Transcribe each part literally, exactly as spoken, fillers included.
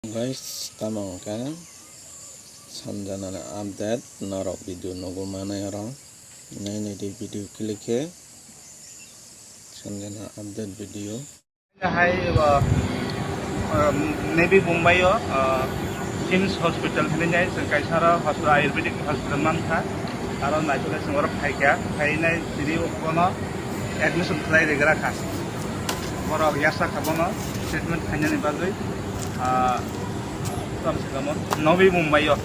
Guys, tamo hwnkhe Sanjana ni update norok video nugo manai oro. Nainai di video click khe Sanjana update video. Hai, uh, um, Navi Mumbai o, uh, KIMS Hospital hinwi nai, chwng kaisa oro hospital, Ayurvedic hospital mankha. Aro naisole chwng oro phaikha, phainai tini bono admission khlai rigra kha. Borok yasa kha bono treatment khainani bagwi, ah, tamo se tamo, Navi Mumbai o.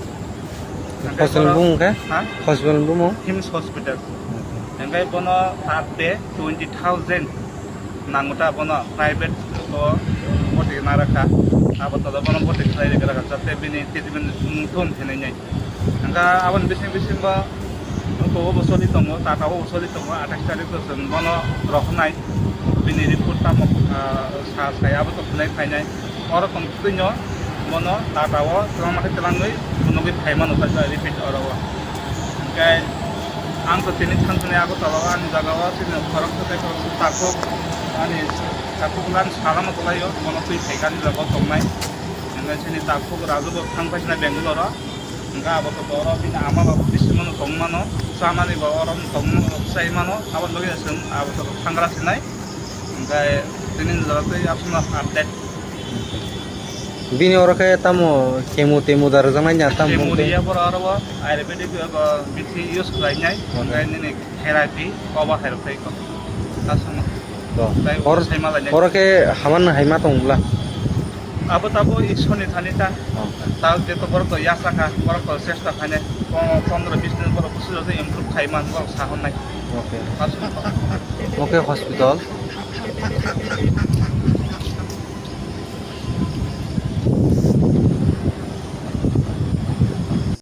Hospital bumung khe? Ha? Hospital bumung? KIMS Hospital. Hingke bono per day twenty thousand nango ta bono private o boti narakha. Abo todo bono boti khlai rigra kha, jate bini treatment wngthun hinwi nai. Hingke aboni bising bising bo Oko o bo soli tongo, Tata o bo soli tongo, athais tarik o chwng bono rohornai. Bini report tamo, ah, sa sai abo to phunai phainai. Oro tong twino bono Tata o twlangma khe twlangwi phunugwi phaimano kha repeat oro o. Hingke ang to tini thangthani Agartala o ani jaga o chini khoroksa tei khoroksa takhuk ani takhuk lan salama tonglaio, bono twi phaikha ani jaga o tongnai. Hingke chini takhuk Raju bo thang phaisina Bangalore o. Hingke abo to oro bini ama baba bisingmano tongmano, chamani bo oro tongmano, chaimano, abo logi chwng abo to thangra sinai. Hingke tini jora tei aswkno update. Bini oro khe tamo chemo temo da rwjaknai na tamo Chemo khe? Riya boro oro bo ayurvedic, abo bithi use khlainai. Hingke nini therapy, obo hai rok tei ko. Aswkno. To. Tai oro, oro sai malainai. Oro khe haman hai ma tong bwla? Abo tabo Ishwar ni thani ta. Oh. Ta je to borok to yasa kha, borok to chesta khainai. Po-, pondro bis din borok busu jodi improve khai man borok sahon nai. Okay. Aswkno. Okay, hospital.